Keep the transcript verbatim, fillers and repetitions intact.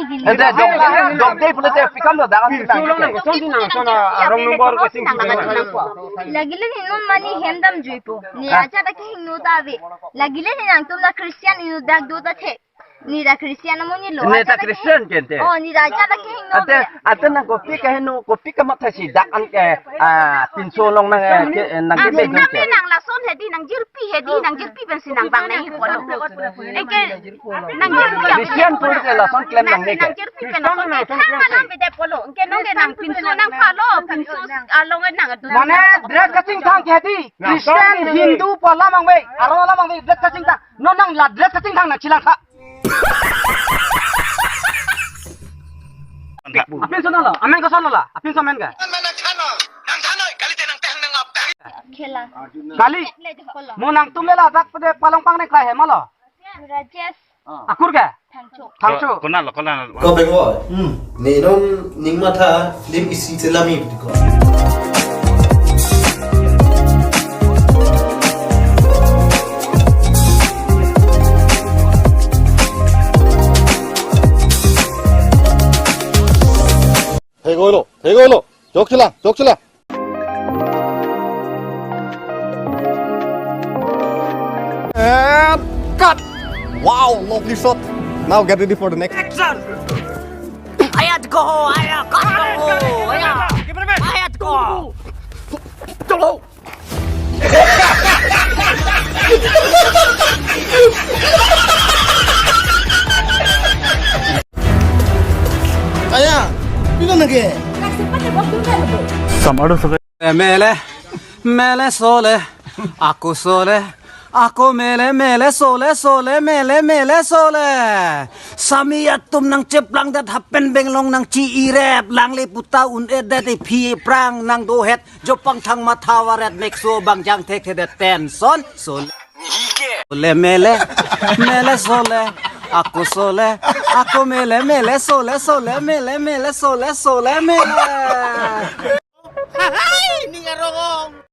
Ente dok, dok dei pulote pikam lo dak. Pinso longnang, koson si nang, son, ah, wrong number ko sing si nang. Lagile ni non mani hem damjuipo. Ni Ah. Acha ta kehingno ta ave. Lagile ni nangtum la Christian inut dak do ta the. Ni la Christian amo ni lo. Ni Acha ta ta Christian kehingno. Kente. Oh, ni la Acha ta kehingno Ante, ave. Ante nang kopi kehingno, kopi kamatha si dak an ke, ah, pinso longnang, eh, ke, eh, nang Ah, ke nang bejun ke. Nang lason hedi, nang jirpi hedi, nang jirpi pensi nang bang nang ipolo. Eke, nang jirpi. Christian pur ke lason klem nang neke. Nang jirpi pen lason ke. Thang alam bede polo. Eke nong ke nang pinso nang phalo, pinso along nang adu. Mane dress kachingthang ke hedi. Christian, Hindu pu alam abang ve. Aro alam abang ve dress kachingthang. Non nang la dress kachingthang nang chilang kha. Apinso nang lo, amen koson lo la, apinso amen ke? Khela. Kali. Mo nangtum le ladak pede palong pang ne krai he ma lo? Rajesh. Akur ke? Thangcho. Thangcho. Ko-, konat lo, konat lo. Ko Bengal. Hmm. Ne non ning matha film isi chelami ko. Hei golo, hei golo. Jok chila, jok chila. And cut. Wow, lovely shot. Now get ready for the next. Action. Ayat ko, ayat ko, ayat. Ayat ko. Chalo. Aya, pino nage? Samado sa. Mele, mele sole, ako sole, ako mele, mele sole, sole, mele, mele sole. Sami atum nangcheplang det happen benglong nangchi-irep, langle puta un-edet iphi prang nangdohet. Jopang thang matha varet mekso bang jang thekthedet tension. Sole. Sole mele, mele sole, ako sole, ako mele, mele sole, sole mele, mele sole, sole mele. Hai, ning arongong.